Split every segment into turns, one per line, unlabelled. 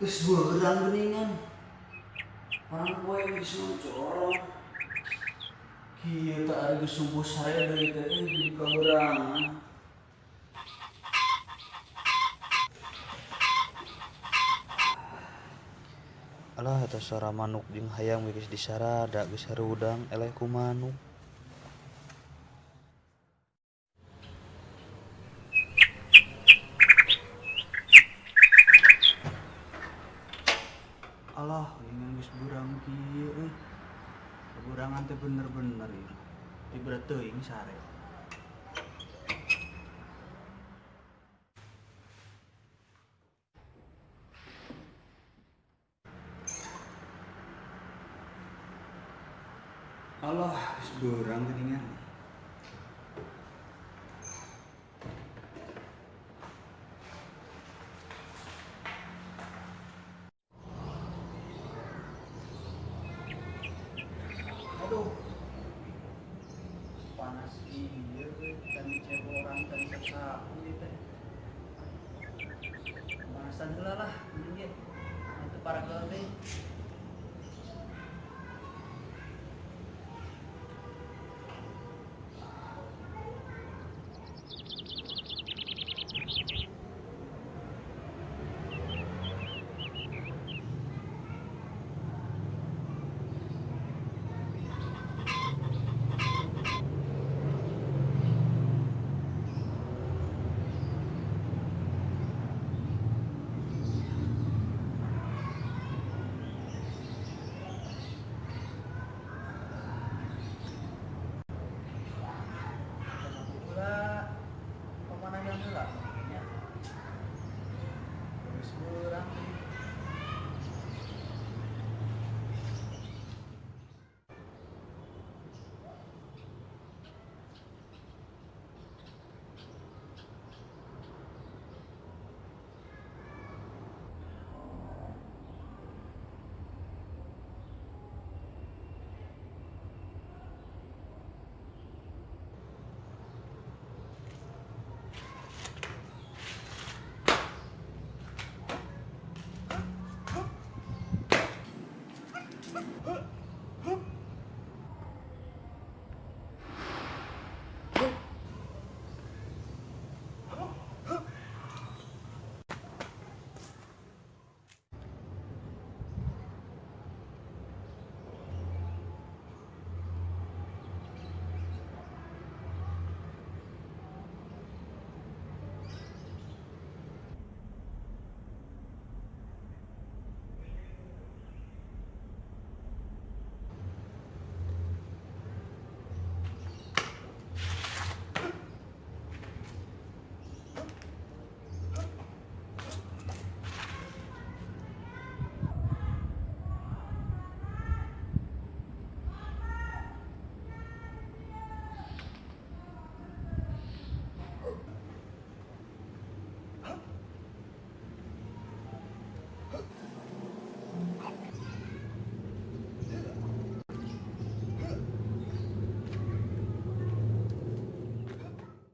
Geus beurang geuningan. Orang poe geus corong. Kieu teh ari geus subuh sare deui teh euy jadi kaberangan. Alah eta suara manuk jeung hayam geus disarada geus harudang eleh ku manuk. Alah, geuningan geus beurang kieu euy. Kaberangan teh bener-bener ieu. Tibra teuing sare. Alah, geus beurang geuningan. Aduh. Panas ieu euy, can ceboran can sasapu ieu teh. Panasan heula lah mending ge. Teu parageul deui.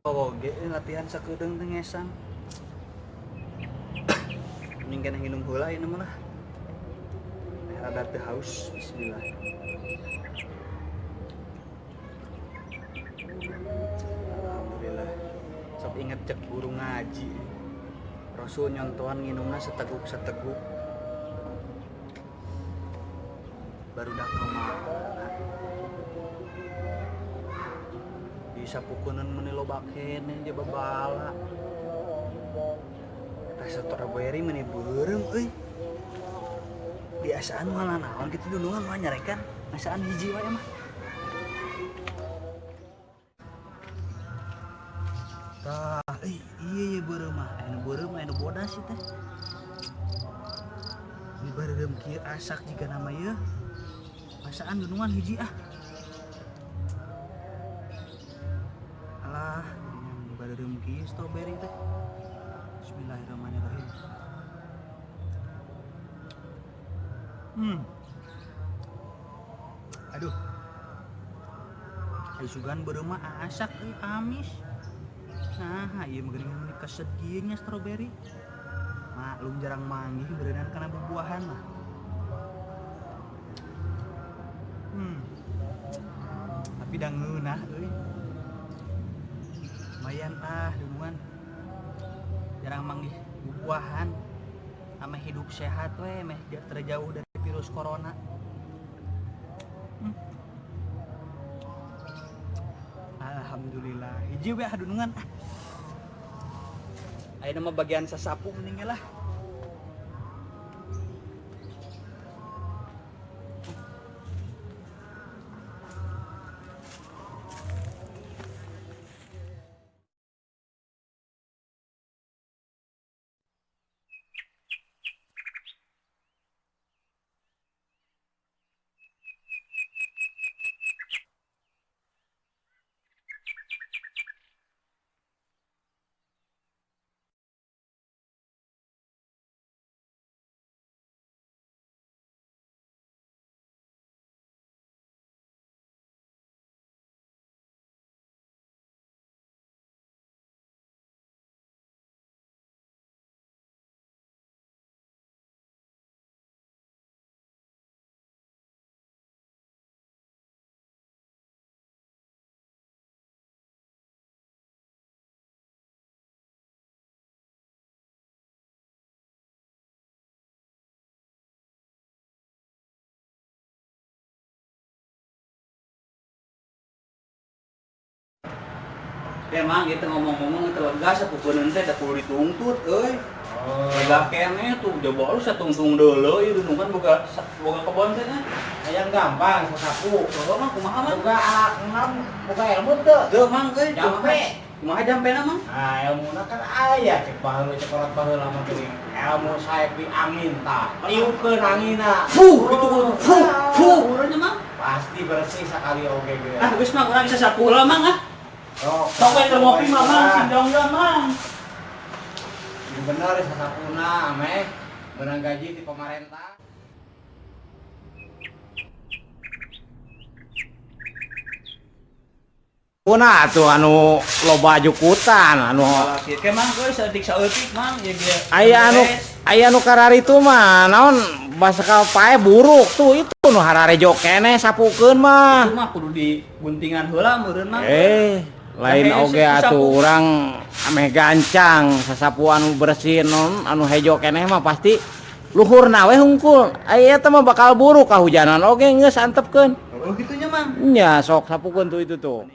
Oge latihan sakedeung teh ngesang. Mending keneh nginum heula ayeuna mah lah. Rada teu haus, bismillah. Alhamdulillah. Sok inget cek guru ngaji. Rasul nyontohan nginumna seteguk-seteguk. Barudak kumaha. Disapukunan meni loba keneh je babala. Teh strawberry meni beureum euy. Biasaan malah naon kitu dulungan mah nyarekan. Ngasaan hiji wae mah. Tah, euy ieu ye beureum mah. Anu beureum anu bodas ieu teh. Di beureum kieu asak jiga nama ieu. Ngasaan dulungan hiji ah. Alah, geuningan beureum kieu strawberry teh. Bismillahirrahmanirrahim. Aduh. Ai sugan beureum mah asak euy amis. Nah, ieu mah geuningan meni keset kieu nya strawberry. Maklum jarang manggih berenang kana bubuahan mah. Tapi da ngeunah euy. Lumayan ah dunungan. Jarang manggih bubuahan. Ameh hidup sehat we, meh terjauh dari virus corona. Alhamdulillah. Hiji we ah dunungan ah. Ayeuna mah bagian sasapu mending lah. Emang gitu ngomong-ngomong itu lega sapukeun teh da kudu dituntut euy.
Oh.
Lega keneh tuh jaba lu satungtung deuleu ieu dunungan boga boga kebon teh nya.
Hayang gampang sasapu.
Heuh mah kumaha mah?
Boga enam, boga ilmu teu.
Teu mang euy,
Jampe.
Kumaha jampena mang?
Nah, ilmuna kan aya cek baheula cek kolot baheula mah geuning. Ilmu saep di angin tah. Tiupkeun anginna.
Fuh, gitu fuh, fuh urangnya mang.
Pasti bersih sakali oge ge.
Ah, geus mah urang bisa sapu heula mang ah.
Sok,
Sok we keur ngopi mah mang, sindong mang.
Yang bener sasapuna ameh menang gaji di pemerintah. Kuna tuh anu loba jukutan anu
Kieu mang euy saeutik saeutik mang ieu ge.
aya anu kararitu mah naon basa ka pae buruk tuh itu nu hararejo keneh sapukeun mah.
Itu mah kudu diguntingan heula meureun mah.
Lain oge atuh urang ameh gancang sasapuan anu bersih non anu hejo keneh mah pasti luhurna we hungkul. Aya eta mah bakal buruk kahujanan oge geus antepkeun.
Oh kitu nya mang.
Nya sok sapukeun tuh itu tuh.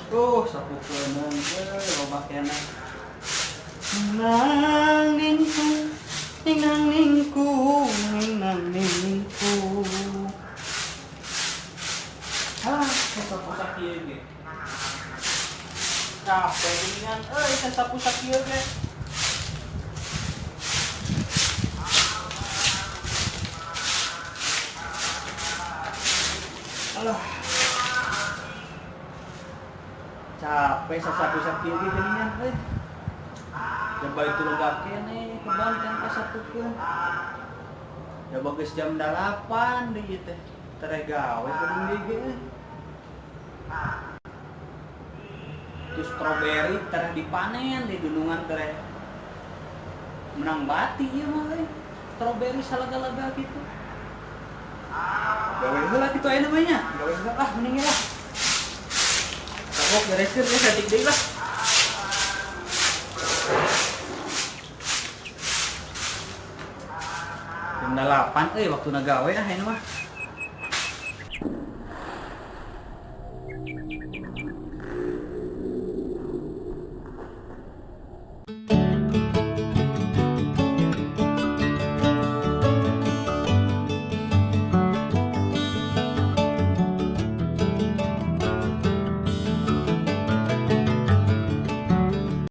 Tuh, sapukeun euy loba keneh. Nang ningku, nang ningku, nang ningku. Ah, sapu-sapu ieu ge. Capek geuningan euy sapu-sapu ieu ge. Alah. Capek sasapu-sapu ieu ge geuningan euy. Jaba itu lega keneh kebon teh kasapukeun. Jaba geus jam 8 deui teh. Tere gawe kudu deui ge euy. Terus stroberi tereh dipanen di dunungan tereh menang bati ieu mah euy. Stroberi salaga-laga kitu. Gawe heula kitu aya namanya nya. Gawe heula ah mending lah. Sabok bereskeun teh saeutik deui lah. Jam 8 euy waktuna gawe ah ayeuna mah.